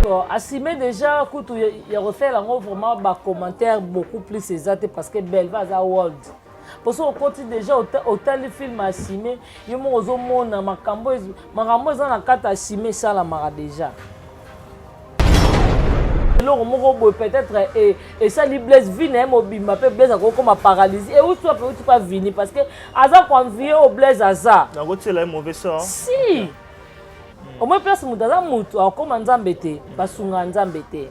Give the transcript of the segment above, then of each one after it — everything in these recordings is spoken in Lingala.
Bon, assumer déjà kutu ya kosalela yango vraiment bacommentaire beaucoup plus eza te, parce que Belva aza world. Poso okoti déjà, otali film Assume, yo moko ozomona makambo, makambo eza na kati. Assume esalamaka déjà eloko moko boye, peut-être esali Blaise vie na ye mobimba, mpe Blaise akokoma paralysie. Euti wapi? Euti pa Vini, parce que aza koenvier oyo Blaise aza. Nakotiela ye mauvais sort. Si omoi place moto aza, motu akóma Nzambe te, basungaka Nzambe te.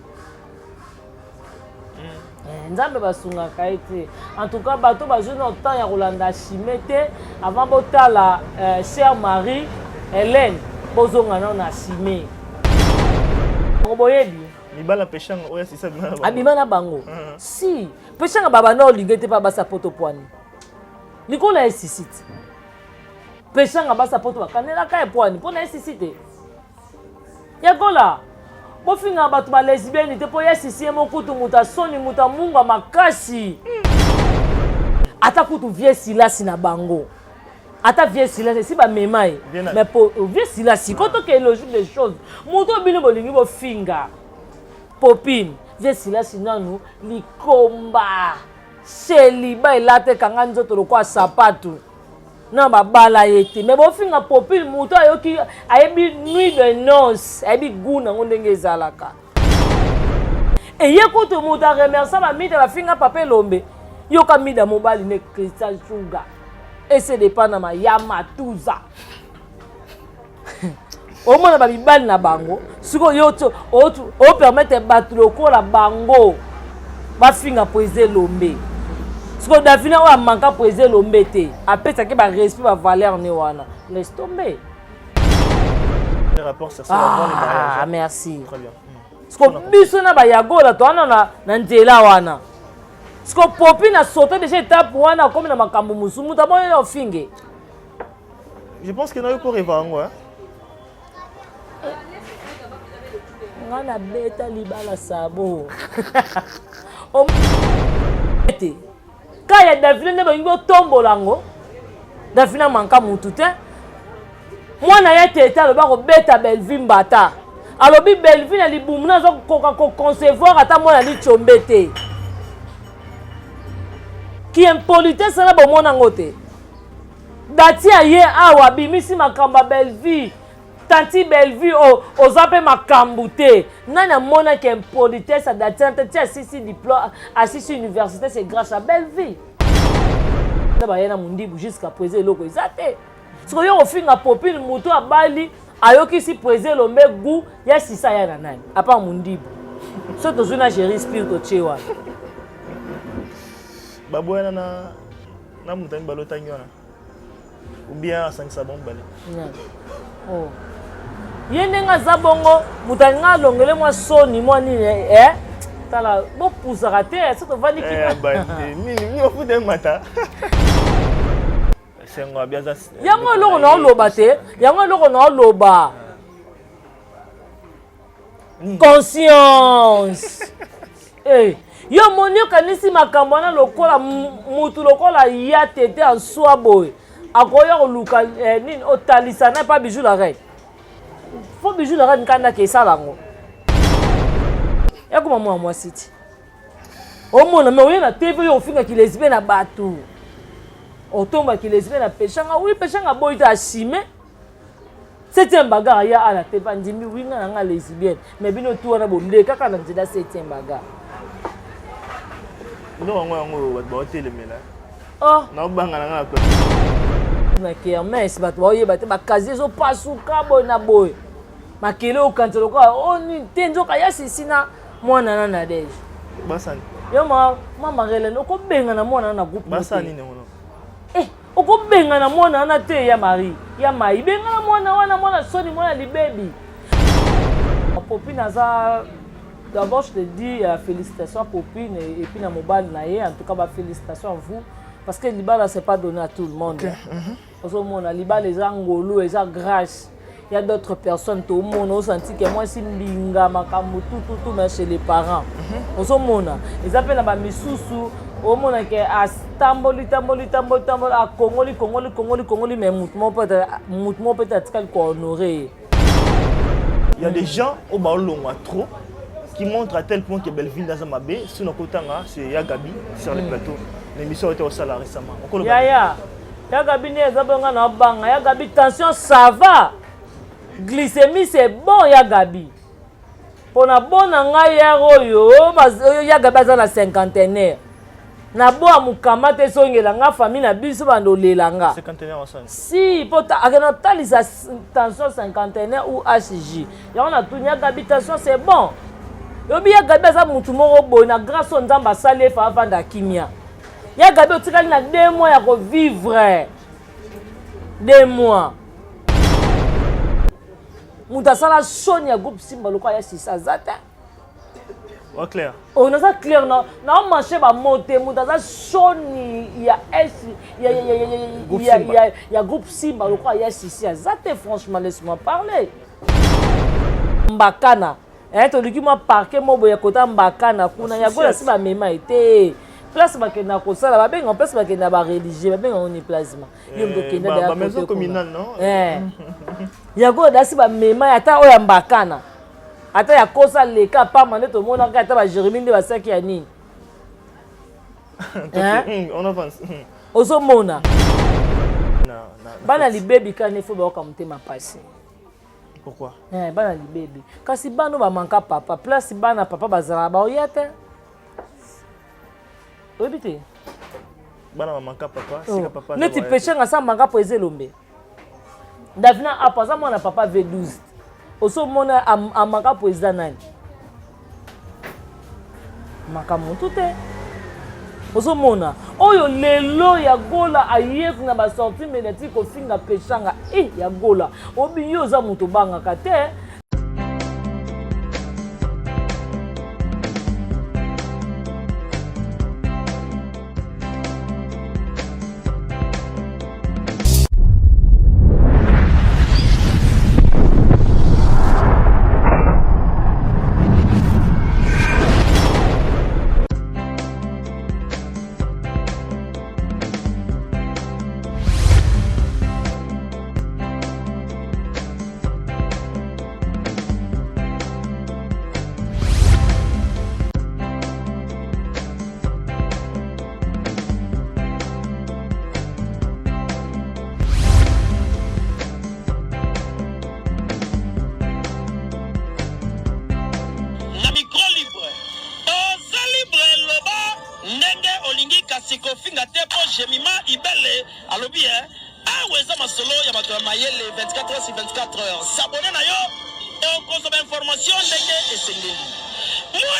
Nzambe basungaka ye te. En tout cas, bato bazwi na temps ya kolanda Assume te. Avant botala Chère Marie Hélène, bozonga nano na Assume. Boyebi. Mibala Peshanga oyo asisa abima na bango. Abima na bango. Si Peshanga babanda olinge te mpa basa poto pwani likolo ya esisi te. Peshanga basa poto bakanelaka ye pwani mpo na esisi te. Yakola bofingaka bato balesbienne te, mpo ye sisi ye mokutu moto asoni, moto amungwa makasi. Ata kutu vie Silasi na bango, ata vie Silasi esi bamema ye. Mais po vie Silasi ko toke logique des choses, moto oyo bino bolingi bofinga Popine, vie Silasi nanu likomba seliba elata ekanga nzoto lokola sapatu na babala ye te. Mais bofinga Popine, moto ayoki, ayebi nuit de noce, ayebi gu nango ndenge ezalaka. Eye kutu moto aremercia bamida bafinga papa Elombe. Yoka mida mobali ne Christian Suga ese depa na mayama tuza omona bamibali na bango. Sikoyo yo opermettre bato lokola bango bafinga Poise Elombe. Sikoyo Davina oyo amanka Poise Elombe te, apesaki barespect, bavaleur ne wana, laisse tomber. Rapport sur ah, le mariage. Merci. Très bien. Siko biso na bayagola towana na nzela wana. Siko Popi na saute déjà étape wana, akomi na makambo mosusu. Moto amoni na ofinge. Je pense que nayo mpo rêve yango, hein? Nga nabeta libala sabo te ka ya Davina nde balingi botombola yango. Davina manka mutu te, mwana ye tete alobi akobeta Belvi mbata. Alobi Belvi na libumu na aza kokoka koconcevoir ata mwana lichombe te. Ki impolitesse na bomona yango te. Dati aye awa, abimisi makambo ya Belvi. Tanti Belvi oza mpe makambo te. Nani amonaki impolitesse ya Dati te? Ti asisi diplôme, asisi université, c'est grâce à Belvi na baye na mondibu. Jusqu'à présent eloko eza te. Sikoyo yo kofinga Popine, moto abali, ayokisi Président Elombe gu ya sisa ya na nani apa mondibu. So tozwi na géri spire totie wana. Baboyana na moto ya mibale otangi wana, ou bien asangisa bango mibale? Oh. Ye ndenge aza bongo, moto alinga alongele mwa soni mwa nini, eh? Tala, bopusaka te so tovandi. Nini nini ofuta mata sengo abi aza. Yango eloko na oloba te, yango eloko na oloba, conscience. Eh, yo moni okanisi makambo wana lokola mutu lokola ya tete answa boye akoya koluka nini otalisa na pa Bijou la Reine. Fo Bijou la Reine kandaka esala yango, ekoma mwana mwasi ti omona. Me oye na TV oyo ofingaki lesbe na bato, otombaki lesbe na Peshanga. Oui, Peshanga boyi te, assume septième bagarre ya ala te, bandimi winga na nga lesbienne. Mais bino tu wana bonde kaka na nzela septième bagarre. Biloko yango bato baotelemela. Oh. Naobanga na nga na na kermesse, bato baoyeba te, bakazi ezopasuka boye na boye, makele okanisa lokola o nini te, nzoka ya sisi na mwana na Nadege. Basani. Yo ma mama Relene, okobenga na mwana na groupe. Basani nini yango? Eh, okobenga na mwana wana te ya Marie ya mai, benga na mwana wana, mwana soni, mwana libebi. Popine aza, d'abord je te dis félicitations à Popine et puis na mobali na ye. En tout cas ba félicitations à vous, parce que libala, c'est pas donné à tout le monde. Ozomona libala eza ngolu, eza grâce. Il y a d'autres personnes, tomona osanti ke mwasi mbinga makambo tututu, mais chez les parents ozomona eza mpe na bamisusu, omona ke atamboli tamboli tamboli tamboli, akongoli kongoli kongoli kongoli, mais mutu moko peut-être atikali kohonorer ye. Il y a des gens oyo baolongwa trop qui montrent à tel point que Belleville aza mabe. Sinon kotanga, c'est ya Gabi sur le plateau. L'émission était au sala récemment. Okoloba Yaya, ya Gabi nde eza bonga na banga. Ya Gabi, tension ça va, glycémie c'est bon. Ya Gabi, mpona bona ngai yare oyo oyo ya Gabi aza na cinquantenaire na boya mokama te, esongela nga famille na biso bando olela nga. Cinquantenaire ensemble. Si mpo akende kotalisa tension cinquantenaire ou hg yango natuni ya Gabi, tension c'est bon. Yobi ya Gabi aza mutu moko boye na grâce oyo Nzambe asali efa avanda kimia. Ya Gabi, otikali na 2 mois ya kovivre, 2 mois. Moto asala soni ya groupe Simba lokola ya sisa aza te. Wa clair. Oyo naza clair na naomarche bamo te. Moto aza soni ya s Groupe Simba. Ya groupe Simba lokola ya sisi aza te. Franchement, laisse-moi parler. Mbakana, toluki mwa parke mo boye kota Mbakana kuna ya Gola si bamema ye te. Place bakenda kosala, babenga place bakenda bareligieux, babenga ngo ni plasma. Yo moto okenda ba maison communale, non? Yango dasi bamema ye ata oyo ya Mbakana, ata ya kosa leka pamba nde tomonaka ata baJeremi nde basaki ya nini. Ok, on avance. Ozomona Na bana libebi kani fo bayoka motema mpasi. Pourquoi? Bana libebi kasi bana oyo bamanka papa, place bana papa bazalaka baoya te, oyebi te. Bana bamanka papa, sika papa aza neti boya te. Pechenga asa manka po eza elombe Davina apo aza mwana papa V12, osomona amaka po eza nani makambo motu te. Ozomona oyo lelo ya Gola aye na basortie médiatique kofinga Pechanga e ya Gola. Obi yo oza moto obangaka te. Na micro libre, oza libre, loba ndenge olingi, kasi kofinga te, mpo Jemima Ibele alobi e awa eza masolo ya bato ya mayele. 24 heures sur 24 heures, s'abonner na yo, okozwa bainformation ndenge esengeli. Mwana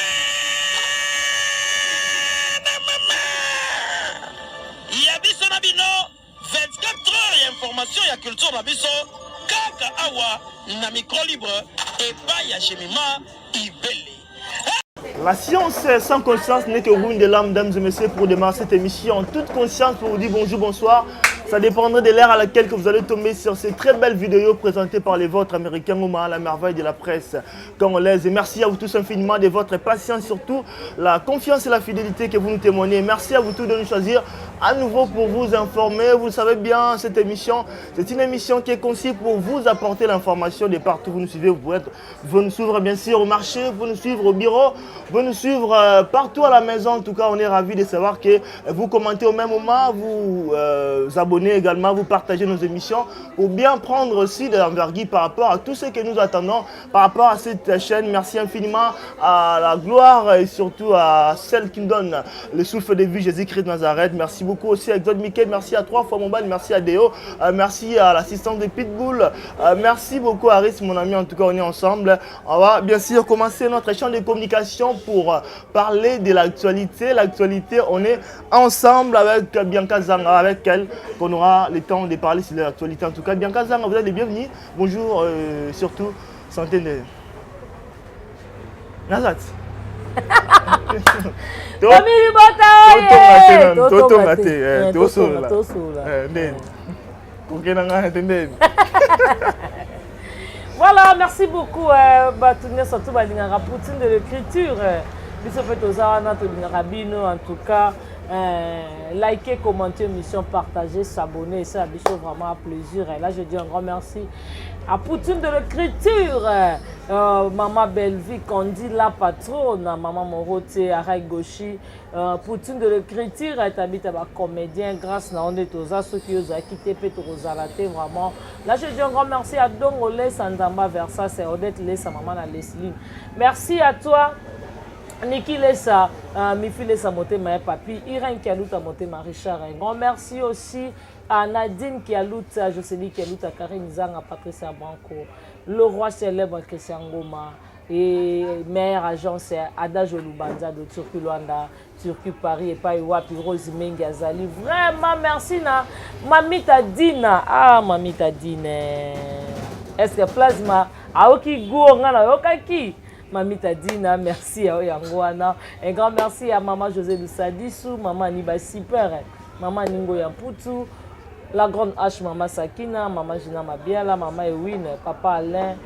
mama ya biso na bino, 24 heures ya information ya culture na biso kaka awa na micro libre epai ya Jemima Ibele. La science sans conscience n'est que ruine de l'âme, mesdames et messieurs, pour démarrer cette émission en toute conscience, pour vous dire bonjour, bonsoir. Ça dépendrait de l'heure à laquelle que vous allez tomber sur ces très belles vidéos présentées par les vôtres américains Omar, la merveille de la presse congolaise. Et merci à vous tous infiniment de votre patience, surtout la confiance et la fidélité que vous nous témoignez. Merci à vous tous de nous choisir à nouveau pour vous informer. Vous le savez bien, cette émission, c'est une émission qui est conçue pour vous apporter l'information de partout où vous nous suivez. Vous pouvez nous suivre bien sûr au marché, vous nous suivre au bureau, vous nous suivre partout à la maison. En tout cas, on est ravis de savoir que vous commentez au même moment, vous abonnez également, vous partagez nos émissions pour bien prendre aussi de l'envergure par rapport à tout ce que nous attendons par rapport à cette chaîne. Merci infiniment à la gloire et surtout à celle qui nous donne le souffle de vie, Jésus-Christ de Nazareth. Merci beaucoup aussi à Exode Mickey, merci à trois fois Mobile, merci à Deo, merci à l'assistance de Pitbull, merci beaucoup à Aris, mon ami. En tout cas, on est ensemble. On va bien sûr commencer notre échange de communication pour parler de l'actualité. L'actualité, on est ensemble avec Bianca Zanga, avec elle qu'on aura le temps de parler sur l'actualité. En tout cas, Bianca Zanga, vous êtes les bienvenus. Bonjour, surtout, santé de Nazat. Famille libota! Totonga te, oye totonga te, tosolola. Tosolola. Ndeni kokenda ngai te, ndeni. Voilà, merci beaucoup bato nyonso tu balingaka Poutine de l'écriture. Biso mpe toza wana, tolingaka bino en tout cas. Likez, commentez émission, partagez, s'abonner, ça biso vraiment plaisir. Et là, je dis un grand merci à Poutine de l'écriture, Maman Bellevie, Candy la patronne, Maman Morote, Aray Goshi, Poutine de l'écriture, Tabita ba comédien, grâce na onde toza ceux qui osent quitter pe tozala te vraiment. Là, je dis un grand merci à Dongo Lesa Nzamba Versa, c'est Odette Lesa, maman na Leslie. Merci à toi. Niki Lesa, Mifi Lesa Motema et Papi, Irène Kialuta Motema, Richard. Un grand merci aussi à Nadine Kialuta, Jocelyne Kialuta, Karine Zanga, Patricia Branco, le roi célèbre Christian Goma et meilleure agence Adage Lubanza de Turquie Luanda, Turquie Paris et Pai Wapi, Rose Mengi Azali. Vraiment merci na Mamita Dina. Ah Mamita Dina. Est-ce que plasma aoki goût ngana yokaki? Mamita Dina, merci à Yangoana. Un grand merci à Maman José Lusadisu, Maman Niba Super, Maman Ningo Yamputu, la grande H, Maman Sakina, Maman Gina Mabiala, Maman Ewin, Papa Alain,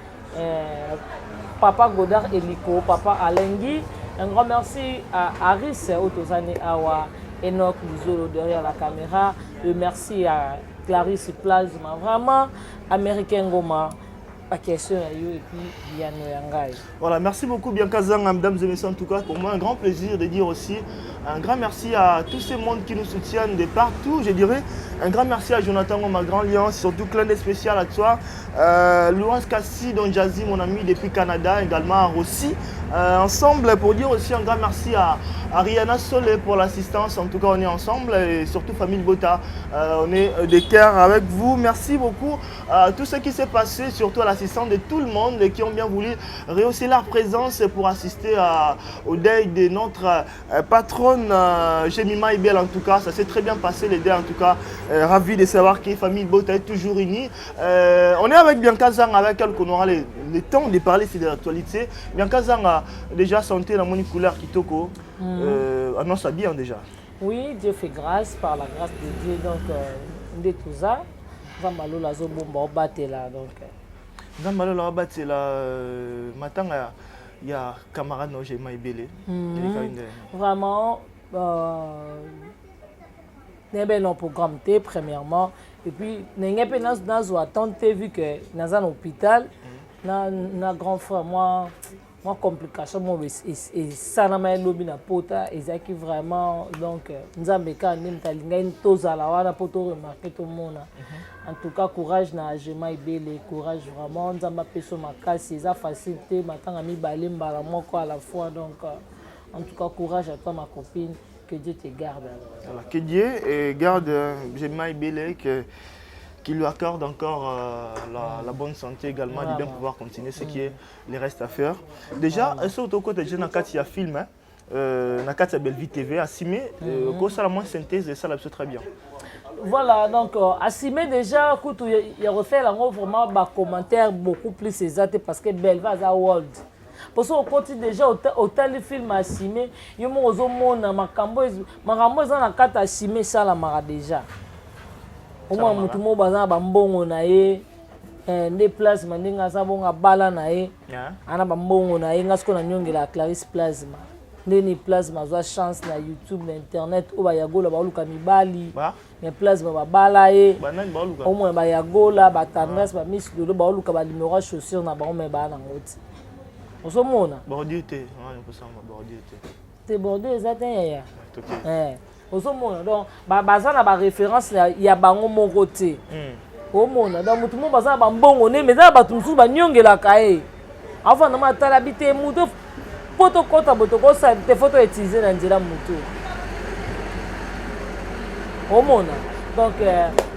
Papa Godard Eliko, Papa Alengui. Un grand merci à Aris Otozani Awa, Enoch Luzolo derrière la caméra. Et merci à Clarisse Plasma, vraiment, Américain Goma. La question à yo et puis Biano Yangai. Voilà, merci beaucoup Bianca Zanga, mesdames et messieurs, en tout cas, pour moi un grand plaisir de dire aussi un grand merci à tous ces mondes qui nous soutiennent de partout, je dirais un grand merci à Jonathan ma grand lien, surtout clin d'œil spécial à toi, Laurence Kassi, Don Jazzy, mon ami depuis Canada, également à Rossi, ensemble pour dire aussi un grand merci à Rihanna Solé pour l'assistance, en tout cas on est ensemble et surtout famille Bota, on est de cœur avec vous, merci beaucoup à tout ce qui s'est passé, surtout à l'assistance de tout le monde qui ont bien voulu rehausser leur présence pour assister au deuil de notre patronne Jemima Ibel. En tout cas, ça s'est très bien passé les deux, en tout cas, ravi de savoir que famille Bota est toujours unie. On est avec Bianca Zanga, avec elle qu'on aura le temps de parler de l'actualité. Bianca Zanga, déjà santé, la moni couleur Kitoko, annonce bien déjà. Oui, Dieu fait grâce, par la grâce de Dieu, donc de tout ça. Nzambe azobomba obatela donc. Nzambe alola obatela matanga ya camarade no Jemima Ibele. Vraiment nebe non programme te premièrement et puis ndenge pe nazo attendre te vu que naza na hôpital na grand frère moi complication mo esalama elobi na pota ezalaki vraiment donc nzambe kaka nde moto alingaki tozala wana po to remarquer tomona. En tout cas courage na Jemima Ibele, courage vraiment, nzambe apeso makasi, eza facile te matanga mibale mbala moko à la fois, donc en tout cas courage à toi ma copine, que Dieu te garde. Voilà, que Dieu garde Jemima Ibele, que qu'il lui accorde encore la bonne santé également, de bien pouvoir continuer ce qui est le reste à faire. Déjà, surtout côté de dans il y a film, hein, dans le Bellevue TV, Assimé, ça la moins synthèse et ça la très bien. Voilà, donc Assimé déjà, il y a refait vraiment bah, commentaire beaucoup plus exact parce que Bellevue a world. Parce qu'on continue déjà au téléfilm Assimé, il y a un makambo makambo eza na kati Assimé ça la mara déjà. Au moins mutu mo baza ba mbongo na ye nde plasma ndenge aza bonga bala na ye ana ba mbongo na ye nga siko na nyongela Clarisse Plasma ndeni plasma azwa chance na YouTube na internet oyo bayagola baoluka mibali mais plasma babala ye au moins bayagola ba tendresse ba miss lolo baoluka ba numéro ya chaussure na bango mais baa nango ti ozomona bordure te bordure te te bordure eza te yaya ozomona donc baza na ba référence ya bango moko te omona donc mutu moko baza na bambongo ne mais eza na bato mosusu banyongelaka ye afanda ma atala bi te mutu po tokɔta boye tokosala te fo toutiliser na nzela mutu omona donc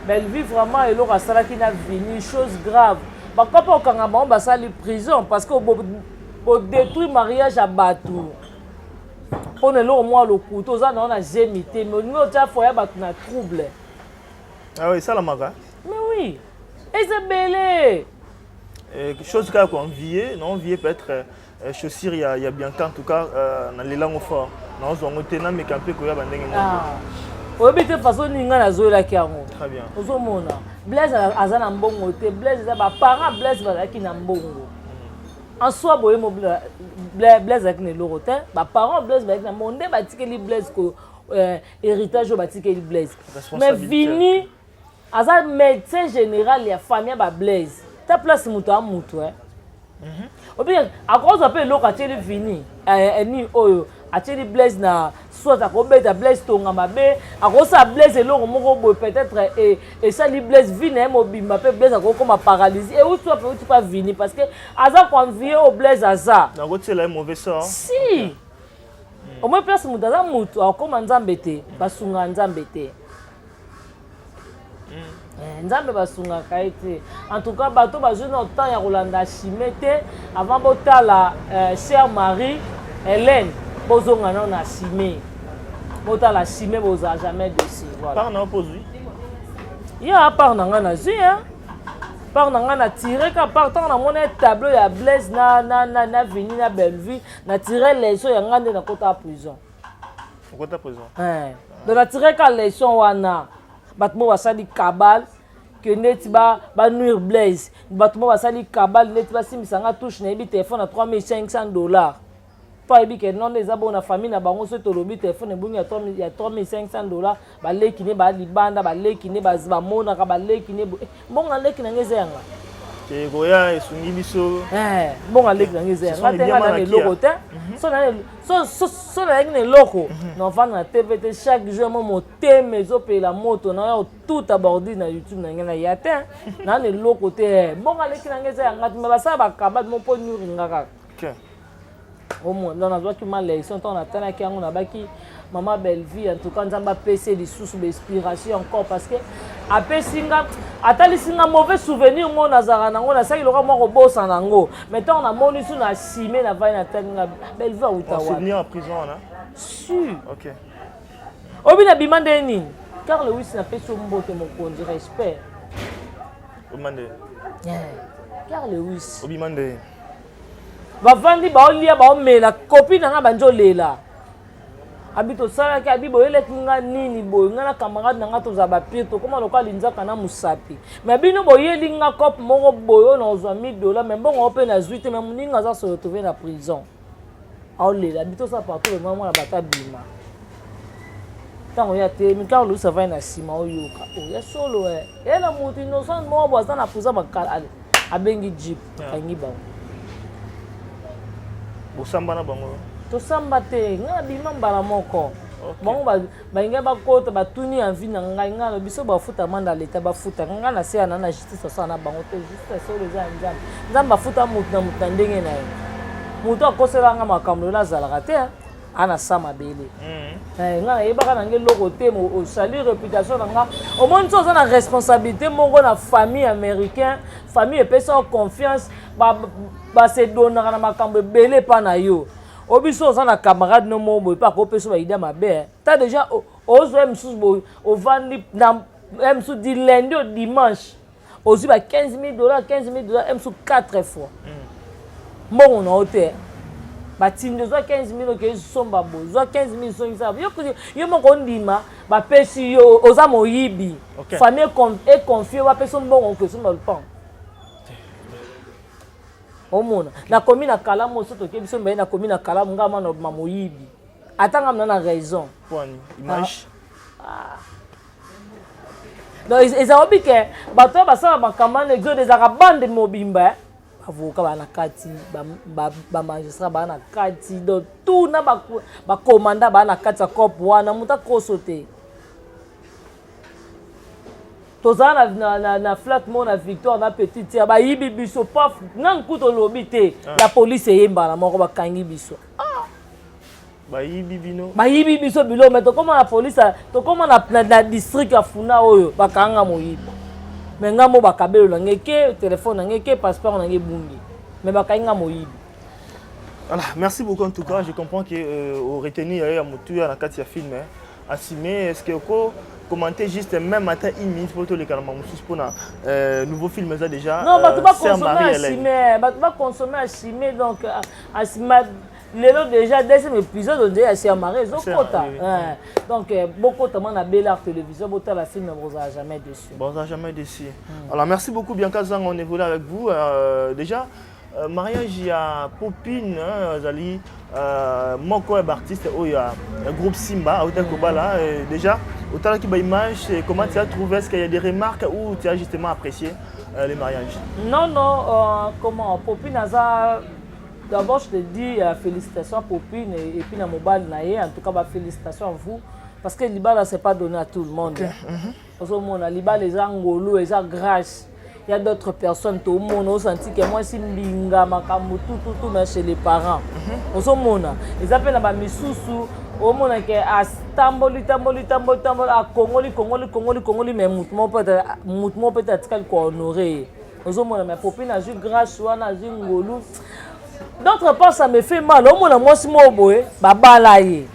Bellevue vraiment eloko asalaki na vini chose grave bakopa okanga bango basali prison parce que bodétruire mariage ya bato mpona eloko mwa lokuta oza na yo na zemi te mais olingi otia foyer bato na trouble. Ah oui, esalamaka. Mais oui, eza ebele. Chose kaka koenvier na envier peut-être chaussure ya Bianca, en tout cas na lelango fort nazwa yango te nameka mpe koyaba ndenge moko oyebi te façon nini ngai nazoyelaki yango. Très bien. Ozomona Blaise aza na mbongo te, Blaise eza baparent Blaise bazalaki na mbongo en soi boye mo Blaise azalaki na eloko te, baparent Blaise bazalaki na mbongo nde batikeli Blaise. héritage oyo batikeli Blaise. Mais Vini aza médecin général ya famille ya baBlaise. Ta place moto a moto, eh. Obi akozwa mpe eloko atieli Vini, nini oyo atieli Blaise na soit akobeta Blaise tonga mabe, akosala Blaise eloko moko boye, peut-être esali Blaise vie na ye mobimba, mpe Blaise akokoma paralysie. Euti wapi? Euti pa Vini, parce que aza koenvier oyo Blaise aza. Nakotiela ye mauvais sort. Si omoi place moto aza moto, akokoma Nzambe te, basungaka Nzambe te. Nzambe basungaka ye te. En tout cas, bato bazwi na temps ya kolanda chime te avant botala Sœur Marie Hélène, bozonga nano na chime, botala chime, bozala jamais dessus. Voilà. Part na ozwi? Ya part na ngai nazwi, part na ngai na tire ka part. Ntango namoni tableau ya Blaise na Vini na Bellevue, na tire leçon ya ngai nde nakota prison. Okota prison? Donc na tire ka leçon wana. Bato mo basali cabale ke neti banuire Blaise, bato mo basali cabale neti basimbisa nga touche. Nayebi telefone na 3500 $, mpo ayebi ke non, eza bongo na famille na bango. Soki tolobi telefone ebongi ya 3500 $, baleki ne baa libanda, baleki ne bamonaka, baleki ne mbongo aleki na ngai eza yanga. Koya esungi biso. Mbongo aleki na ngai eza yanga te. Ngai na eloko te. So nayaki na eloko, navanda na TV te chaque jour mo motema ezopela moto na yo tout abordire na YouTube na ngai na ya te. Naa na eloko te, mbongo aleki na ngai eza yanga te. Me basala bakabade mo mpo nuringa kaka omona. Donc nazwaki ma leçon ntango natalaki yango. Nabaki mama Bellevue, en tout cas Nzambe apesi lisusu bainspiration encore, parce que apesi nga, atalisi nga mauvais souvenir mo nazalaka nango, nasalaki loka mwa kobosana yango. Mais ntango namoni su na asime, navai, natali nga Bellevue auta wapi? Souvenir ya prison wana? Su obi nabima nde nini? Car Lewis, napesi yo mbote, mokonzi, respect. Obima nde? Car Lewis. Obima nde? Bavandi, baolia, baomela kopi na nga, bandi olela. Abi tosalaki, abi boyelaki nga nini boye? Nga na camarade na nga tozala bapire, tokóma lokola linzaka na mosapi. Me bino boyeli nga cope moko boye oyo nazwa 1000 $, me mbongo ngo mpe nazwi te. Me moninga aza se retrouve na prison, aolela. Abi tosala partout le mwana bato abima. Ntango ya te, mikaro Lusi avai na nsima, oyoka oya solo ye na moto innocent moko bo aza na prison. Bakala abengi jeep, akangi bango. Bosamba na bango? Tosamba te, ngai nabima mbala moko. Bango balingai bakota, batuni envie na ngai. Ngai alobi so bafuta manda leta, bafuta ngai na se ya na justice. Asala na bango te, justice solo eza ya Nzambe. Nzambe afuta motu na motu na ndenge na ye. Motu akosela nga makambo lelo azalaka te ana sa mabele. Ngai nayebaka na ngai eloko te. Osali réputation na nga. Omoni so oza na responsabilité moko na famille américain, famille epesa yo confiance, basedonaka na makambo ebele epa na yo. O biso oza na camarade no moko boye mpe akopesa baida mabe. Ta déjà ozwa ye mosusu boye, ovandi na ye mosusu du lundi au dimanche, ozwi ba 15 000 $, 15 000 $, ye mosusu 4 fois. Mbongo na yo te, batindi ozwa 15 000, okei somba boye, ozwa 15 000, songisa yo moko, ondima bapesi yo, oza moyibi. Famille econfie, bapesi mbongo, okesomba lupango. Omona nakomi na kalamu oso toke biso mbaye, nakomi na kalamu nga mana obima moyibi, ata nga mna na raison. Image. Donc eza obi ke bato oyo basala makambo wana, exode ezalaka bande mobimba, bavoka baa na kati, bamagistrat baa na kati, donc tout na bakomanda baa na kati ya cope wana. Moto akoso te. Tozala na flat moko na Victoire na Petite Sœur, bayibi biso paf, nanu kuta olobi te, la police eyembana moko, bakangi biso. Bayibi bino? Bayibi biso biloko. Me tokóma na police, tokóma na district ya Funa oyo, bakanga moyibi. Me nga mo bakabelo na ngai ke telefone na ngai ke passeport na ngai ebungi, me bakangi nga moyibi. Voilà, merci beaucoup en tout cas. Je comprends que au retenir ya mutu ya na kati ya film, hein, assumé. Est-ce que ko commenter juste même matin une minute pour les kalama mususu pona nouveau film ça déjà? Non, bato baconsommer assumé, bato baconsommer assumé. Donc assumé lelo déjà deuxième épisode onde ya Sœur Marie ezokota. Donc bokota na Belart Télévision, botala film, bozala jamais déçu. Bozala jamais déçu. Alors merci beaucoup Bianca Zang, on évolue avec vous déjà mariage ya Popine, hein, azali. Moko ya baartiste oyo ya groupe Simba autaki kobala déjà, otalaki baimage, comment tu as trouvé? Est-ce qu'il y a des remarques ou tu as justement apprécié le mariage? Non, comment, Popine aza, d'abord je te dis félicitations Popine et puis na mobali na ye. En tout cas, ba félicitations à vous, parce que libala, c'est pas donné à tout le monde. Ozomona, libala eza ngolu, eza grâce. Il y a d'autres personnes, tomona osenti ke mwasi mbinga, makambo tututu, mais chez les parents ozomona eza mpe na bamisusu, omona ke atamboli, tamboli, tamboli, tamboli, akongoli, kongoli, kongoli, kongoli, mais mutu moko peut-être atikali kohonorer ye. Ozomona, mais Popine azwi grâce wana, azwi ngolu. D'autre part, ça me fait mal, omona mwasi moko boye babala ye.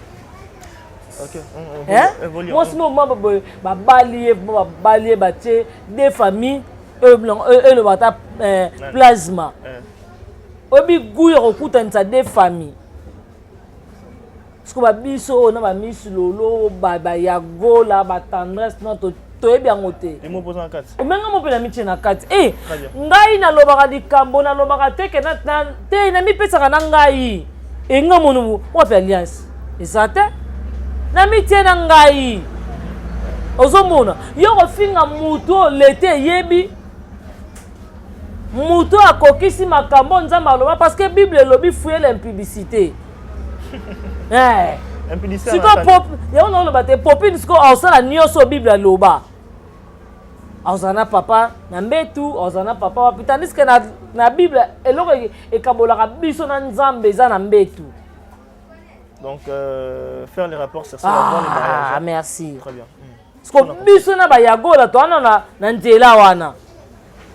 Mwasi moko boye babali ye, babali ye, batie deux familles, eloba ata plasma, oyebi goût ya kokutanisa deux familles. Siko babiso oyo na bamisi lolo, bayagola, batendresse, no, toyebi yango te. Omenga mo mpe na mitie na kati e ngai nalobaka likambo, nalobaka te ke te, namipesaka na ngai enga mono wapi alliance eza te, namitie na ngai. Ozomona, yo kofinga mutu oyo lete eyebi mutu akokisi makambo Nzambe aloba, parce que Bible elobi: "Fuyez l'impudicité." Sikoyo yango naoloba te, Popine sikoyo aosala nyonso Bible aloba, azala na papa na mbetu, azala na papa wapi, tandis que na Bible eloko ekabolaka biso na Nzambe eza na mbetu. Donc faire les rapports sexuels avant le mariage. Ah, merci. Très bien. Siko biso na bayagola towana na nzela wana.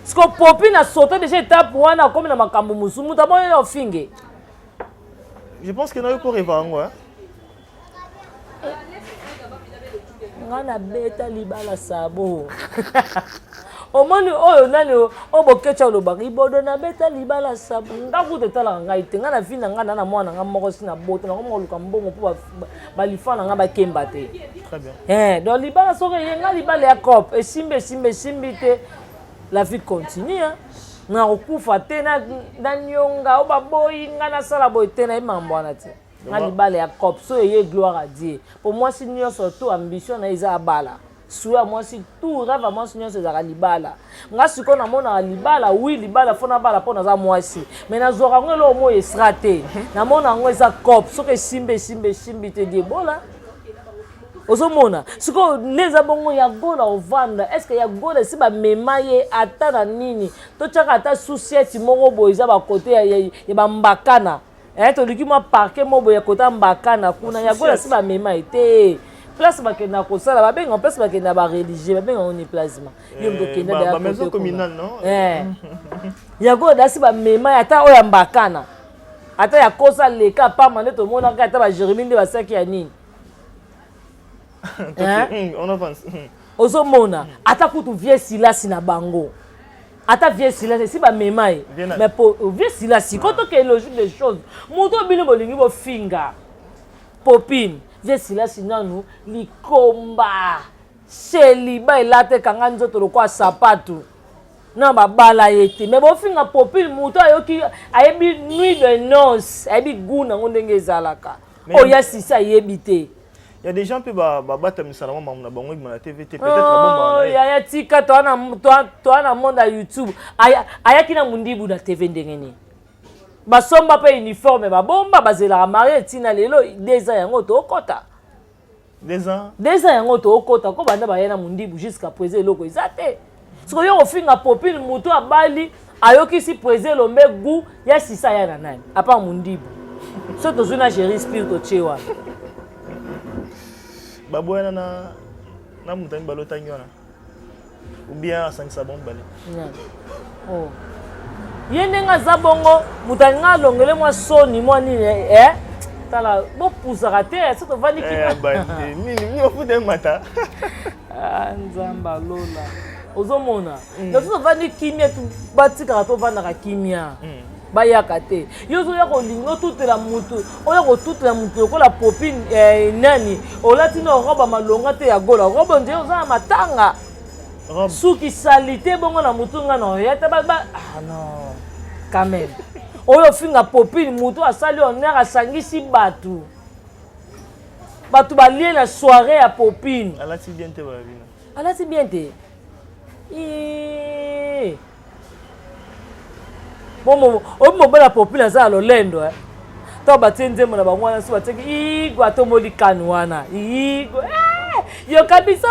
Siko Popi na saute déjà étape wana, akomi na makambo mosusu, moto aboyi ofinge. Je pense que nayo ko rêver yango, hein. Nga nabeta libala sabo, omoni oyo nani oyo bokeca olobaka ibodo, nabeta libala sabo. Nga kuta etalaka ngai te, ngai na vie na ngai na mwana nga moko si na bota nango moko, luka mbongo mpo balifa na ngai bakemba te. Très bien. Donc libala soki eye nga, libala ya cope esimbi, esimbi, esimbi te, la vie continue, hein. Na kokufa te na nionga oyo baboyi nga nasala boye te, nayebi makambo wana te. Nga libala ya cope so eye, gloire à Dieu. Po mwasi nyonso to ambition na ye eza abala, souhait ya mwasi, tout rêve ya mwasi nyonso ezalaka libala. Nga sikoyo namonaka libala, oui, libala fo nabala mpo naza mwasi, mais nazwaka yango eloko moko esra te, namona yango eza cope, soki esimbi, esimbi, esimbi te, diebola. Ozomona sikoyo nde eza bongo ya Gola ovanda. Est ce que ya Gola esi bamema ye ata na nini? Totiaka ata susiete moko boye, eza bakote ya bambakana, toluki mwa parke moko boye ya kota mbakana kuna, ya Gola esi bamema ye te. Place bakendaka kosala, babengaka place bakendaka bareligieux, babengaka ni plasma, yo moto okenda. Maison communale, non? Ya Gola dasi bamema ye ata oyo ya mbakana, ata ya kosa leka pamba nde tomonaka ata baJérémie nde basalaki ya nini. Hein? On avance. Ozomona, ata kutu vie Silasi na bango, ata vie Silasi esi bamema ye. Mais po vie Silasi ko toke logique des choses, moto bino bolingi bofinga Popine, vie Silasi nanu likomba seliba elata ekanga nzoto lokwa sapatu na babala ye te, mais bofinga Popine, moto ayoki, ayebi nuit de noce, ayebi goût nango ndenge ezalaka, oyo ya sisi ayebi te. Il y a des gens mpe babata misala mwa mamu na bango ebima na TV te, peut-être abombaka na ye. Yaya, tika, toa na monde ya YouTube. Ayaki na mundibu na TV ndenge nini? Basomba mpe uniforme, babomba, bazelaka marie etina lelo 2 ans yango tookɔta. 2 ans. 2 ans yango tookɔta ko banda baya na mundibu jusqu'à présent eloko eza te. Sikoyo yo kofinga Popine, moto abali, ayokisi président Elombe goût ya sisa ya na nani apa mundibu, so tozwi na géri spire totie wana. Baboyana na moto ya mibale otangi wana, ou bien asangisa bango mibale? Oh. Ye ndenge aza bongo, moto alinga alongele mwa soni mwa nini, eh? Tala, bopusaka te so tovandi. Nini nini mafuta emata. Ah, Nzambe alola, ozomona na so tovandi kimia, batikaka tovandaka kimia, bayaka te. Yo ozoya kolinga otutela mutu, oya kotutela mutu lokola Popine, nani olati na robe malonga te ya Gola, robe nde oza na matanga, suki sali te bongo na mutu nga na oya te. Ah non, quand même. Oyo ofinga Popine, moto asali honneur, asangisi bato, bato balie na soirée ya Popine. Alati bien te, babino. Alati bien te. Oyo mobali ya Popine aza ya lolendo, eh. To batie nzembo na bango wana, so batiaki igwe, atomboli kanu wana, igwe, eh! Yoka biso,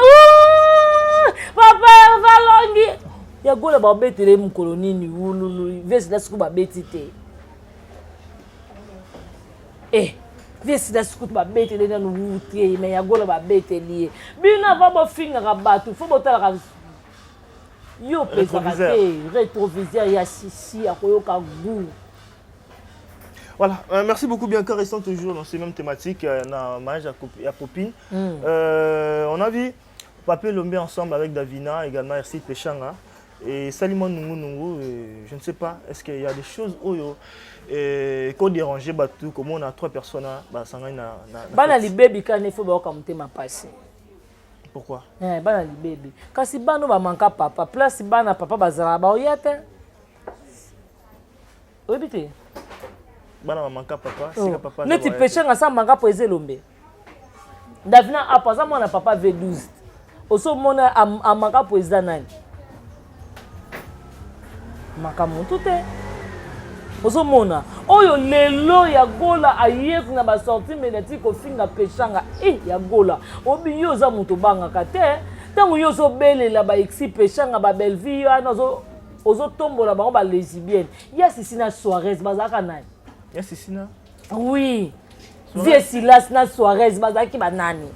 papa Valongi ya Gola, babetele mokolo nini wululu vesi siko babeti te. Eh, vesi na sikutu babetele nanu wu te, me ya Gola babeteli ye. Bino ava bofingaka bato, fo botalaka yo opesaka te rétroviseur ya sisi akoyoka goût. Voilà, merci beaucoup. Bien que restons toujours dans ces mêmes thématiques, dans mariage à Popine. On a vu Papé Lombe ensemble avec Davina, également Ercide Pechanga. Et Salimon Nungu Nungu, je ne sais pas, est-ce qu'il y a des choses oyo et qu'on dérangeait bato, comme on a trois personnes, bah, ça na, na, Bana libebi kani fo baoka motema pasi. Pourquoi? Eh, bana libebi. Kasi bana bamanka papa, place bana papa bazala baoya te. Oyebi te? Bana bamanka papa, sika papa. Neti Pechanga sa manka po eza Elombe. Davina apo aza mwana papa V12. Osomona amaka po eza nani? Makambo motu te. Ozomona oyo lelo ya Gola aye na basortie médiatique kofinga Peshanga. E ya Gola, obi yo oza moto obangaka te. Ntango yo ozobelela baexi Peshanga, babelvie wana, ozotombola bango balesbienne, ya Sisi na Soares bazalaka nani? Ya Sisi na Oui, vie Silas na Soares bazalaki banani?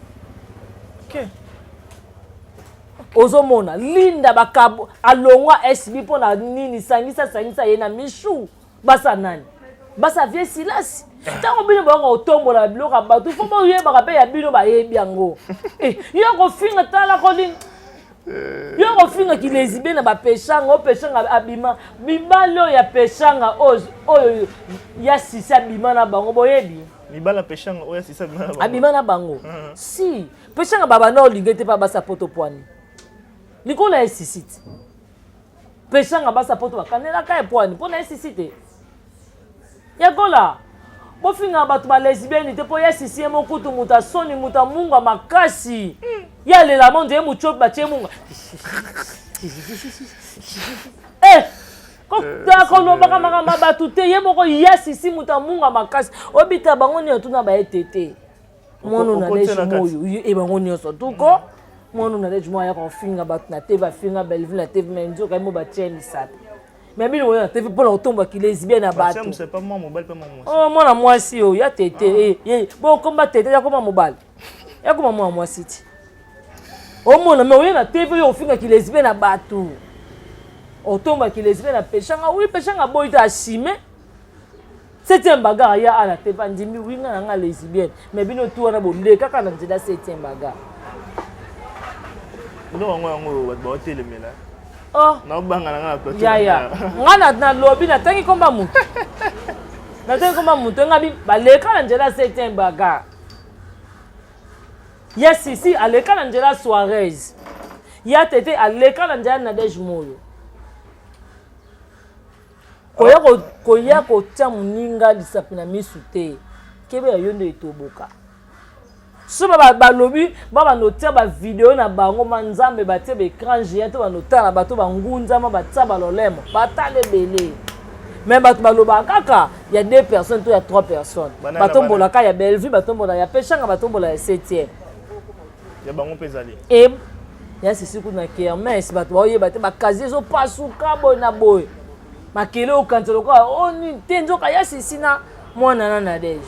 Ozomona Linda bakabo alongwa SB mpo na nini? Sangisa sangisa ye na Mishu, basa nani? Basa vie Silasi. Ntango bino bayaka kotombola biloko ya bato, fo boyebaka mpe ya bino bayebi yango. Yo kofinga, tala kolinga yo kofinga kilesibe na bapeshanga. Oyo Peshanga abima, mibali oyo ya Peshanga oyo ya Sisi abima na bango, boyebi? Mibali ya Peshanga oyo ya Sisi abima na bango? Abima na bango. Si Peshanga babanda olinge te mpa basa poto pwani likolo ya esisi te. Peshanga basa poto bakanelaka ye pwani mpo na esisi te. Yakola bofingaka bato balesbienne te, mpo ya Sisi ye mokutu moto asoni, moto amungwa makasi, ye alela mo nzeye motiopi batie munga. Eh, kolobaka makambo ya bato te. Ye moko ya Sisi moto amunga makasi, obita bango nyonso tuna baye tete mwana na lege moyo e bango nyonso tuko mwana na lege moyo ayaka kofinga bato na te, bafinga Belleville na te, me nzoka ye mo batie misapi. Me bino oyo na TV mpona kotomba kilesbien na bato. Oh, mwana mwasi oyo ya tete bokomba tete, yakoma mobali, yakoma mwana mwasi ti omona. Me oye na TV oyo ofinga kilesbien na bato, otomba kilesbien na Peshanga. Oui, Peshanga boyi te, asime septième bagarre ya ala te, bandimi winga na nga lesbienne. Mais bino tu wana boleka kaka na nzela septième bagarre. Biloko yango bato baotelemela. Oh. Naobanga na nga na plateau. Yaya, nga nalobi, natangi komba motu, natangi komba motu nga bi baleka na nzela septième bagarre ya Sisi, aleka na nzela Soares, ya tete aleka na nzela Nadege Moyo. Koya koya kotia moninga lisapi na misu te, kebe ya yo nde etoboka. So balobi babanda otia bavideo na bango ma Nzambe, batie baécran géant to banda otala bato bangunzama, batia balolemo, batala ebele. Mais bato balobaka kaka ya deux personnes to ya trois personnes. Batombolaka ya Bellevue, batombola ya Peshanga, batombola ya septième. Ya bango mpe ezali. E ya Sisi kuna kermesse, bato baoyeba te, bakazi ezopasuka boye na boye, makele okanisa lokola o nini te, nzoka ya Sisi na mwana na Nadege.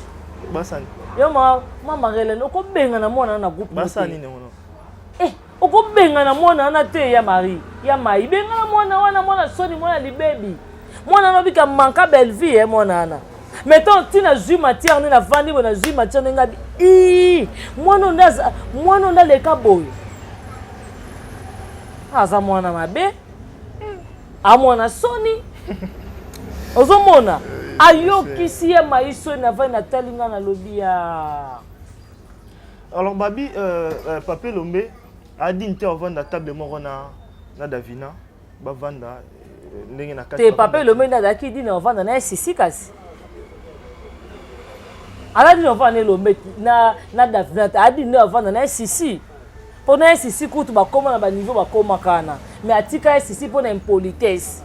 Basani. Yo ma mama Relene, okobengana mwana na groupe. Basani nini ngono? Eh, okobengana mwana wana te. Ya Marie, ya Mai, bengana mwana wana, mwana soni, mwana libebi, mwana wana obika manka Bellevue. Eh, mwana wana, mais ntina zwi matière nde navandi boye, nazwi matière ndenge abi i mwana oyo nde, mwana oyo nde aleka boye, aza mwana mabe, amwana soni. Ozomona ayokisi ye mai soni. Navandi, natali nga, nalobi ya Alors babi Pape Lombe adi nte avanda table moko na Davina, bavanda. ndenge na kati te. Papa Elombe nde azalaki dina ovanda na ye sisi, kasi aza dina ovanda na Elombe na Davina te, adi nde avanda na ye sisi mpo na ye sisi kutu bakóma na baniveau bakómaka wana, mais atika ye sisi mpo na impolitesse.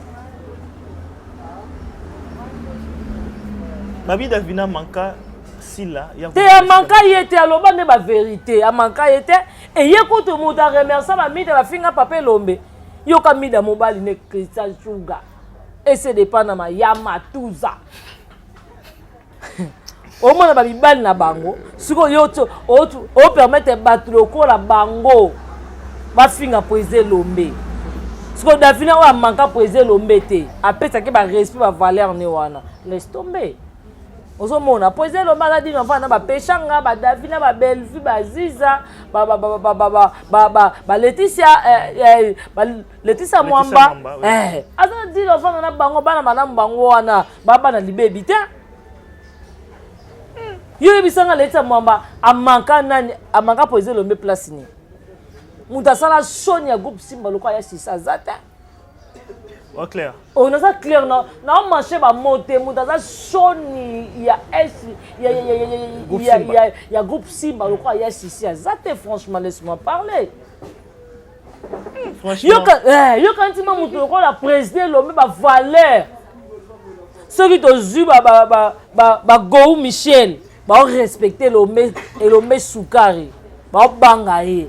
Babi Davina manka Sila. Te, amanka ye te, aloba nde bavérité, amanka ye te. Eye kutu moto aremercia bamida bafinga papa Elombe. Yoka mida mobali ne Christian Suga ese depa na mayama tuza omona bamibali na bango. Sikoyo yo opermettre bato lokola bango bafinga président Elombe. Sikoyo Davina oyo amanka président Elombe te, apesaki barespect, bavaleur ne wana, laisse tomber. Ozomona président Elombe aza dino avanda na bapeshanga, badavina, babelvi, baziza, baleticia, Leticia Mwamba, aza dino avanda na bango, bana malamu bango wana, babana libebi te. Yo oyebisanga Leticia Mwamba amanka nani? Amanka président Elombe place nini? Moto asala soni ya groupe Simba lokola ya sisa aza te. Wa clair. Oyo naza clair na naomarche bamo te. Moto aza soni ya s ya groupe Simba lokola ya sisi aza te. Franchement, laisse-moi parler. Yoka ntima moto lokola président Elombe, bavaleur soki tozwi bagou Michel baorespecte Elombe, Elombe sukari baobanga ye.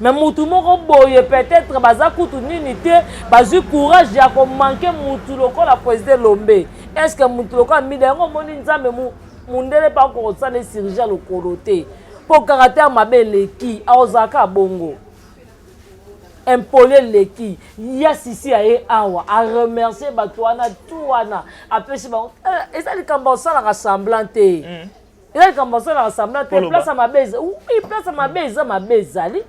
Mais mutu moko boye, peut-être baza kutu nini te, bazwi courage ya komanquer mutu lokola président Elombe. Est ce que mutu lokola mida yango omoni Nzambe mundele mpe akokosala chirurgie ya lokolo te, mpo caractère mabe eleki, aozalaka bongo, impoli eleki. Ya sisi aye awa aremercie bato wana tu wana apesi bango. Eza likambo osalaka semblant te. Eza likambo osalaka semblant te. Place ya mabe eza, oui, place ya mabe eza, mabe ezali.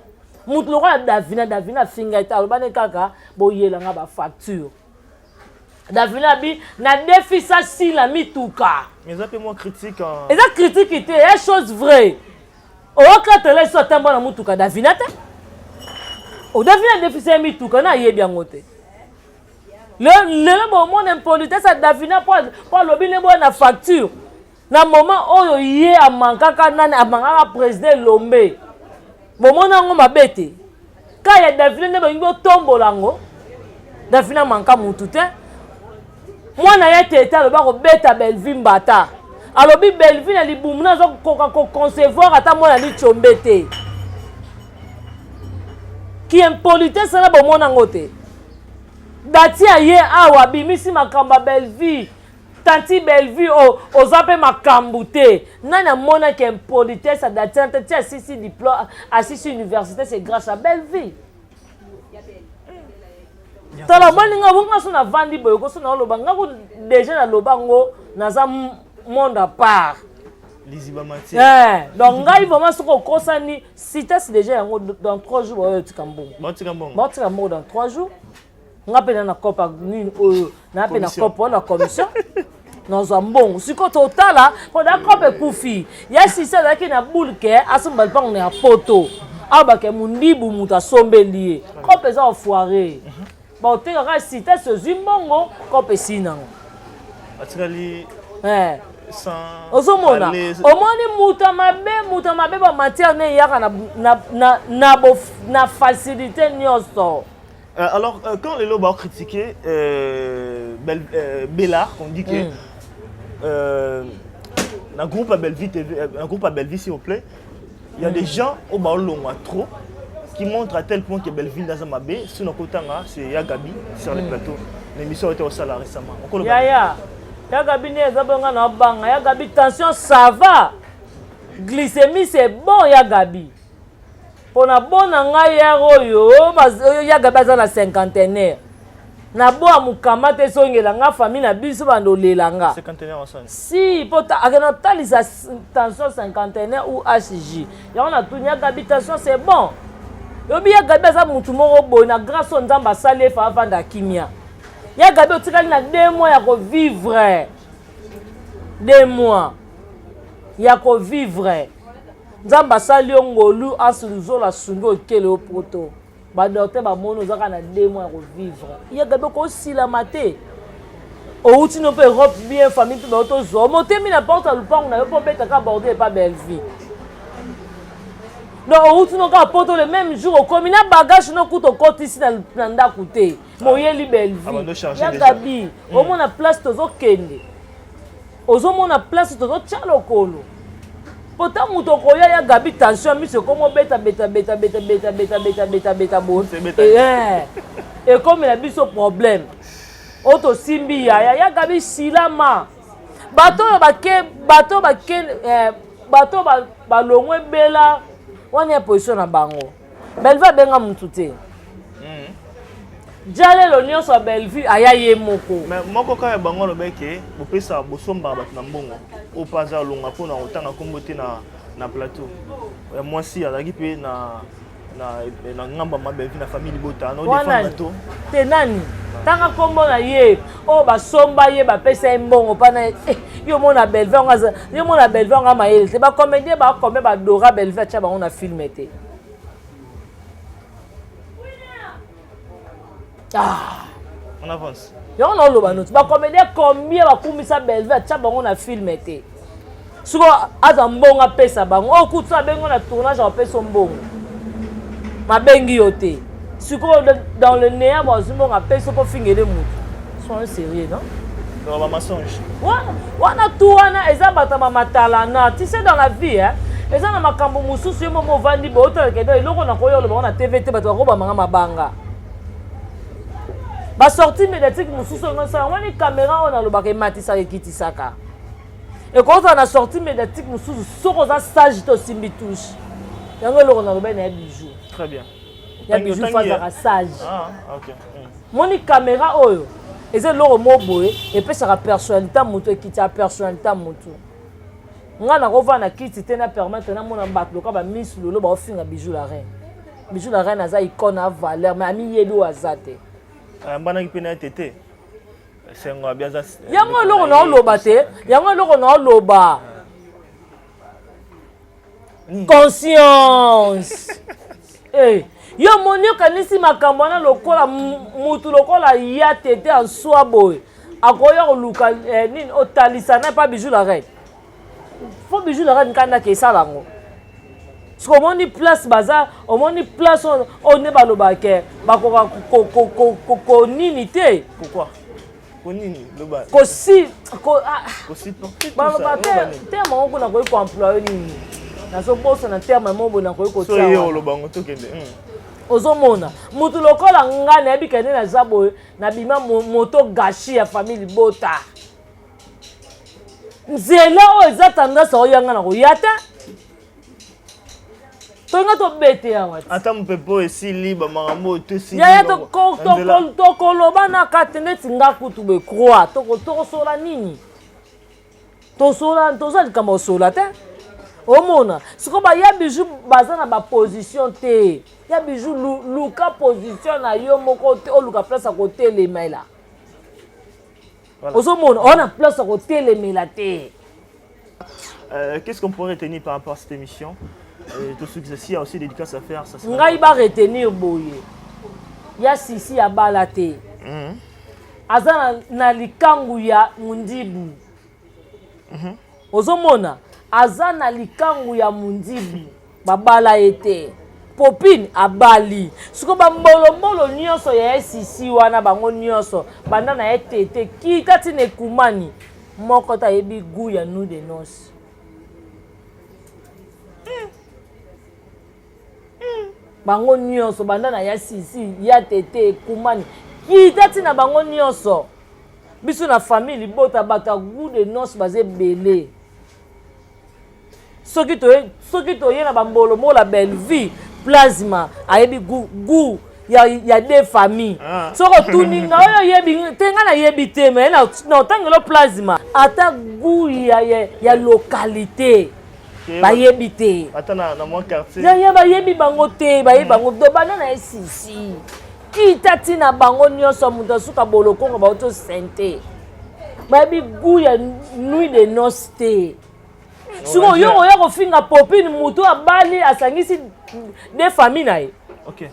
Motu lokola Davina, Davina afinga ete alobani kaka boyelanga bafacture. Davina abi nadefisa Sila mituka. Eza mpe mwa critique. Eza critique te, ya chose vraie. Oyokatela so atamba na mutuka Davina te. Davina adefisa ye mituka, na ayebi yango te. Lelo bomona impolitesse ya Davina mpo alobi nde boya na facture na moment oyo ye amankaka nani? Amankaka président Elombe. Bomona yango mabe te ka ya Davina nde balingi botombola yango. Davina amanka mutu te. Mwana ye tete alobi akobeta Belvi mbata, alobi Belvi na libumu na aza kokoka koconcevoir ata mwana lichombe te. Ki impolitesse na bomona yango te. Dati aye awa abimisi makambo ya Belvi, tanti Belvi oza mpe makambo te. Nani amonaki impolitesse ya dati te? Ti asisi diplôme, asisi université, c'est grâce à Belvi. Tala, omoni nga bonga so navandi boye koso naoloba nga ko déjà naloba ngo naza monde à part. Liziba. Eh, donc ngai vraiment soki okosani citas déjà yango dans 3 jours baoyo otika mbongo. Baotika mbongo. Baotika mbongo dans 3 jours. Nga mpe na na cope nini oyo na mpe na cope wana commission nazwa mbongo. Sikoyo totala mpo na cope ekufi. Ya sisi azalaki na boule ke asomba lipango na ya poto awa, bake mondibu moto asombeli ye cope eza ofoire, baotekaka citas ozwi mbongo, cope esili nango. Atikali. Eh. Ozomona, omoni moto ya mabe, moto ya mabe, bamatière ne eyaka na facilité nyonso. Alors, quand lelo va critiquer Bellard, on dit que dans le groupe à Bellevue TV, un groupe à Bellevue, s'il vous plaît, il y a des gens au Baolongwa trop qui montrent à tel point que Bellevue dans un mabé, sinon kotanga, c'est Ya Gabi sur le plateau. L'émission a été au salle récemment. Ya ya ya Gabi nde eza bonga na banga ya Gabi, tension ça va, glycémie c'est bon. Ya Gabi mpona bona ngai yare oyo oyo ya Gabi aza na cinquantenaire na boya mokama te, esongela nga famille na biso bando olela nga si mpo akende otalisa tension cinquantenaire ou hg yango natuni ya Gabi, tension c'est bon. Yobi ya Gabi aza mutu moko boye na grâce oyo Nzambe asali efa avanda kimia. Ya Gabi otikali na 2 mois ya kovivre, 2 mois ya kovivre. Nzambe asali yo ngolu, asuluzolo asungi okele yo poto. Badocteur bamoni oza kaka na 2 mois ya kovivre. Ya Gabi, okosilama te. Outi no mpe Europe bien, famille mpe bao tozwa motemi na porte ya lupango na yo mpo obetaka bordel epa Bellevue. Donc outi no kaka poto, le même jour okomi na bagage no, kuta okotisi na ndako te, moyeli Bellevue. Ya Gabi, omona place tozokende, ozomona place tozotya lokolo, po ta moto okoya. Ya Gabi, tension ya miso ekomi obeta beta beta beta beta beta beta beta beta boye, ekomela biso problème oyo tosimbi. Yaya ya Gabi, silama. Bato oyo bake, bato bake, bato balongwe ebela wana ya position na bango. Bellevue abenga mutu te. Jalelo nyonso ya Bellevue aya ye moko. Mais moko kaka ya bango alobaki bopesaka, bosombaka bato na mbongo. Oyo mpe aza alonga mpona kotanga nkombo te na plateau ya mwasi, azalaki mpe na ngambo ya Mabellevue, na famille libota na odefendre to. Te, nani? Tanga nkombo na ye oyo basomba ye, bapesa ye mbongo mpana. Yo mona Bellevue yango, yo mona Bellevue yango mayele te. Bacomédien bacombien badora Bellevue atya bango na film te? Ah. On avance. Yango naoloba noti bacomédien combien bakumisa Bellevue atya bango na film te? Siko aza mbongo apesa bango oyo kutu abengi na tournage, apesa mbongo, mabengi yo te. Sikoyo dans le néant, bazwi mbongo, apesi mpo fingele motu. Soyons sérieux, non? Donc bamensonge. Wana tu wana eza bato ya bamatalana. Tu sais, dans la vie, hein, eza na makambo mosusu yo momo ovandi boye, otalaka eda eloko na koya olobango na TV te, bato bakobamanga mabanga. Basortie médiatique mosusu oyo osala wani, caméra oyo nalobaka ematisaka, ekitisaka. Ekozala na sortie médiatique mosusu, soki oza sage te, osimbi touche. Yango eloko nalobai na ya Bijou. Très bien. Ya Bijou fo azalaka sage. Ah, ok. Moni caméra oyo eza eloko mo boye epesaka personnalité ya motu, ekitaka personnalité ya motu. Ngai nakovanda na kiti te na permettre namona bato loka bamiss lolo baofinga Bijou la Reine. Bijou la Reine aza icône ya valeur, mais amiyebi oyo aza te. Ayambanaki mpe na ye tete esengo abi aza. Yango eloko naoloba te, yango eloko naoloba, conscience. Eh, yo moni okanisi makambo wana lokola mutu lokola ya tete answa boye akoya koluka nini otalisa na pa Bijou la Reine. Fo Bijou la Reine kandaka esala yango. Soki omoni place baza, omoni place oyo nde balobaka bakoka konini te. Pourquoi konini loba? Kosi Kosupporter. Baloba te terme yango kuna nakoki koemploye nini, nazobosana terme moko boye nakoki so kotia ye wana. Oloba yango, tokende. Ozomona mutu lokola ngai, nayebi kende naza boye, nabima moto gashi ya famille libota. Nzela oyo eza tendance oyo yanga na koya te, tolinga tobete awa te. Ata mopepe oyo esili, bamakambo oyo to esili. Yaya, na nzela. Tokoloba na kati neti nga kutu boye croix, tokosola nini? Tosola, toza likambo kosola te. Omona sikoyo baya Bijou baza na baposition te. Ya Bijou, luka position na yo moko te, oluka place ya kotelemela. Voilà. Ozomona oza na place ya kotelemela te. Qu'est-ce qu'on pourrait retenir par rapport à cette émission? Tout ce qui s'il y a aussi des dédicaces à faire, ça serait. Ngai baretenir boye: ya Sisi abala te. Aza na likangu ya Mundibu. Ozomona aza na likangu ya Mundibu, babala ye te. Popine abali. Sikoyo bambolombolo nyonso ya Sisi wana, bango nyonso banda na ye tete kita ntina ekumani moko te ayebi goût ya nuit de noce. Bango nyonso banda na ya Sisi, ya tete ekumani kita ntina, bango nyonso, biso na famille libota, bato ya goût de noce baza ebele. Soki toye na bambolombolo, Bellevue Plasma ayebi goût ya deux famille. Soki otuni nga oyo oyebi te, nga nayebi te, mais na otangelo Plasma ata goût ya localité bayebi te. Ata na mwa quartier. Ya bayebi bango te, bayebi bango do banda na ye Sisi kita ntina, bango nyonso moto asuka bolokongo bauti osente, bayebi goût ya nuit de noce te. Sikoyo yo oya kofinga Popine, motu abali, asangisi de famille na ye. Ok.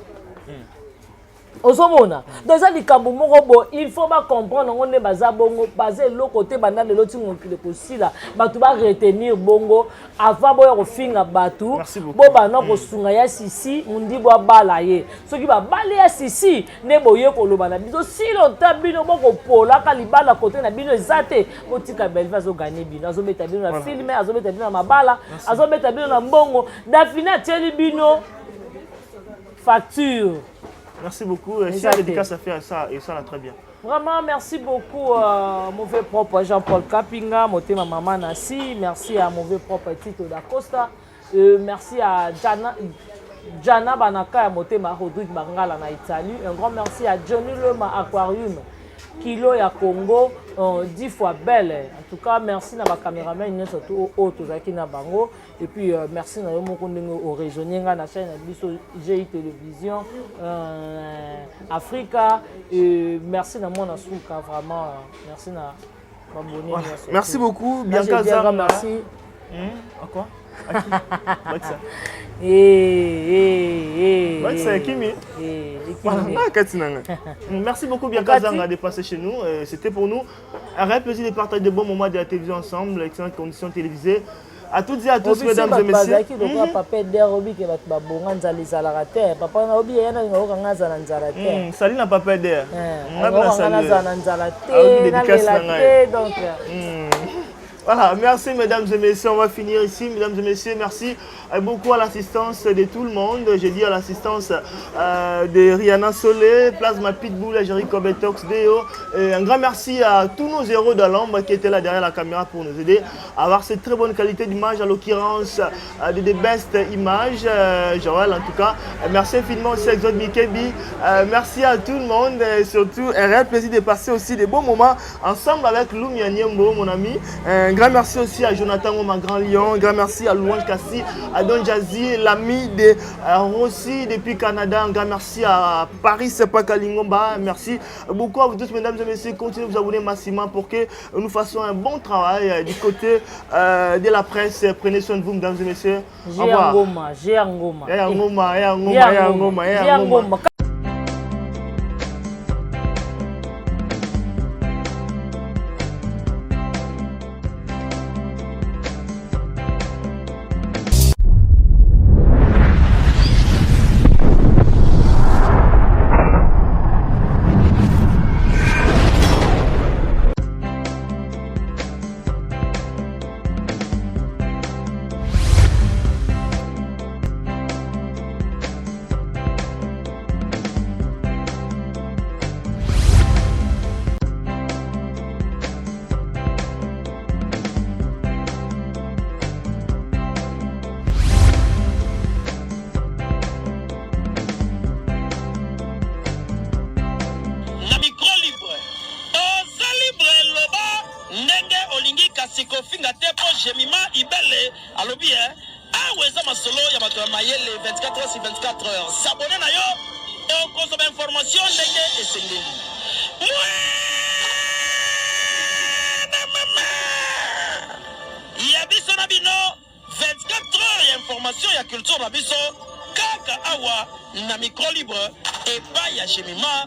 Ozomona, donc eza likambo moko boye, il faut bacomprendre yango nde baza bongo, baza eloko te. Banda lelo ti mokili kosila, bato baretenir bongo avant boya kofinga bato. Merci beaucoup. Bobanda kosunga ya Sisi Mundibu, abala ye. Soki babali ya Sisi nde boye koloba na biso. Si longtemps bino bokopolaka libala kote na bino eza te, botika. Belvi azoganye bino, azobeta bino na film, azobeta bino na mabala, azobeta bino na mbongo. Dafine atieli bino facture. Merci beaucoup. Si Exact. la dédicace à faire ça, et ça là très bien. Vraiment, merci beaucoup, mauvais propre Jean-Paul Kapinga, Motema Mama Nassi. Merci à mauvais propre Tito Dacosta. Merci à Jana, Jana Banaka ya Motema Rodrigue Bangala na Italie. Un grand merci à Johnny Lema Aquarium, Kilo ya Congo, 10 fois belle. En tout cas, merci na ba caméraman surtout oyo tozalaki na bango. Et puis merci na yo moko ndenge oraisonner nga na chaîne na biso GI Télévision Africa. Et merci na mwana suka, vraiment merci na babone nyonso. Merci beaucoup, Là, Bianca j'ai dit un grand Zanga. merci. À quoi? À qui? Bakisa. Eh, eh, eh, Bakisa eh. Kimi. Eh, Voilà, Kimi. ah, Katinanga. Merci beaucoup Bianca Kati. Zanga de passer chez nous. C'était pour nous un réel plaisir de partager de bons moments de la télévision ensemble, excellentes conditions télévisées. À toutes et à tous, Obisi mesdames et bato messieurs. bazalaki lokola papa Eder, obike bato babonga, nzala ezalaka te. Papa na obi yeya nalinga okanga azala nzala te. Salut na papa Eder. Nga okanga na saluer. nazala na nzala Ah te, oui, dédicace nalela na ngai. te, donc Voilà, merci mesdames et messieurs, on va finir ici. Mesdames et messieurs, merci beaucoup à l'assistance de tout le monde. J'ai dit à l'assistance de Rihanna Solé, Plasma Pitbull, Jerry Cobetox, Deo. Et un grand merci à tous nos héros de l'ombre qui étaient là derrière la caméra pour nous aider à avoir cette très bonne qualité d'image, à l'occurrence de des best images. Joël, en tout cas, merci infiniment aussi à Exode Mikebi. Merci à tout le monde et surtout un réel plaisir de passer aussi des bons moments ensemble avec Lumia Niembo, mon ami. Un grand merci aussi à Jonathan Ngoma, Grand Lion. Un grand merci à Louange Kassi, à Don Jazzy, l'ami de Rossi depuis Canada. Un grand merci à Paris Sepakalingomba. Merci beaucoup à vous tous, mesdames et messieurs. Continuez de vous abonner massivement pour que nous fassions un bon travail du côté de la presse. Prenez soin de vous, mesdames et messieurs. Au revoir. Ngoma, Géa Ngoma. Ya Ngoma, ya Ngoma, ya Ngoma, ya Géa Ngoma. Ngoma. Na micro libre, oza libre, loba ndenge olingi, kasi kofinga te, mpo Jemima Ibele alobi e awa eza masolo ya bato ya mayele. 24 heures sur 24 heures, s'abonner na yo, okozwa bainformation ndenge esengeli. Mwana mama ya biso na bino, 24 heures ya information ya culture na biso kaka awa na micro libre epai ya Jemima.